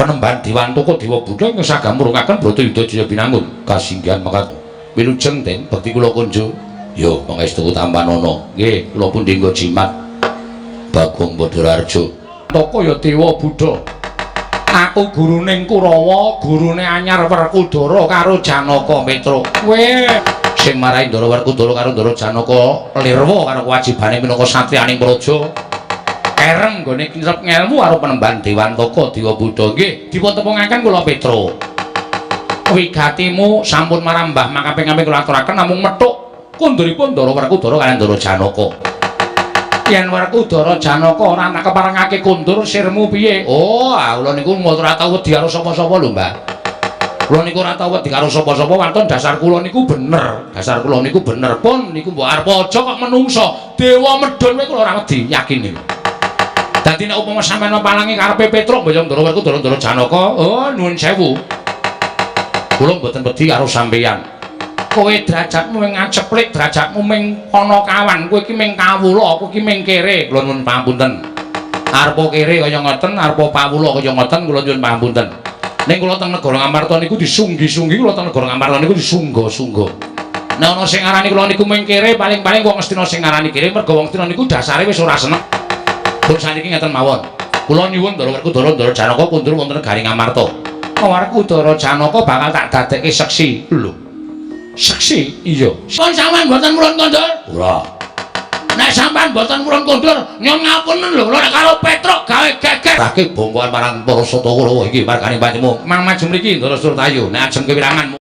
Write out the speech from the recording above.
Penemban Dewantaka Dewa Buddha ingkang sagah murungaken Bratayuda Jaya Binangun kasinggihan mangkat. Wilujeng Den, bekti kula kunjuk. Yo pangestu tampanana. Nggih, kula pundi nggo jimat. Bagong Badararjo. Toko ya Dewa Buddha. Aku gurune Kurawa, gurune anyar Werkudara karo Janaka Petruk. Kowe sing marai Ndara Werkudara karo Ndara Janaka lirwa karo kewajibane minangka satriyaning praja. Kereng nggone kincep ngelmu karo penemban Dewantaka Dewa Buddha. Nggih, dipun tepungaken kula Petruk. Wigatimu sampun marambah makaping-kaping kula aturaken namung methuk kunduripun Ndara Werkudara kaliyan Ndara Janaka. Yen Werkudara Janaka ora tak keparengake kundur sirmu piye? Oh, ah kula niku ora tau wedi karo sapa-sapa lho, Mbah. Kula niku ora tau wedi karo sapa-sapa, wonten dasar kula niku bener. Dasar kula niku bener pun niku mbok arep aja kok menungso. Dewa medhun kowe kula ora wedi, yakin niku. Dadi nek upama sampeyan mepalangi karepe Petruk mboyong Ndara Werkudara Ndara Janaka, oh nuwun sewu. Kula mboten wedi karo sampeyan. Kowe derajatmu ming ngaceplik, derajatmu ming panakawan, kowe iki ming kawula, kowe iki ming kere. Kula nuwun pangapunten. Arepa kere kaya ngoten, arepa pawula kaya ngoten, kula nyuwun pangapunten. Ning kula teng negara Ngamarta niku disunggi-sunggi, kula teng negara Ngamarta niku disungga-sungga. Nek ana sing ngarani kula niku ming kere, paling-paling wong Astina sing ngarani kere, mergo wong Astina niku dasare wis ora seneng. Pun saniki ngeten mawon. Kula nyuwun Ndara Werkudara Ndara Janaka kundur wonten negari Ngamarta. Werkudara Janaka bakal tak dadekke seksi. Lho. Seksi? Iya. Pun sampean mboten purun kondur? Ora. Nek sampean mboten purun kondur, nyuwun ngapunten lho, kula nek karo Petruk gawe geger. Rake bongkoan marang para Sata Kurawa iki margane patimu. Mang maju mriki Ndara Surtayu, nek ajeng kewirangan.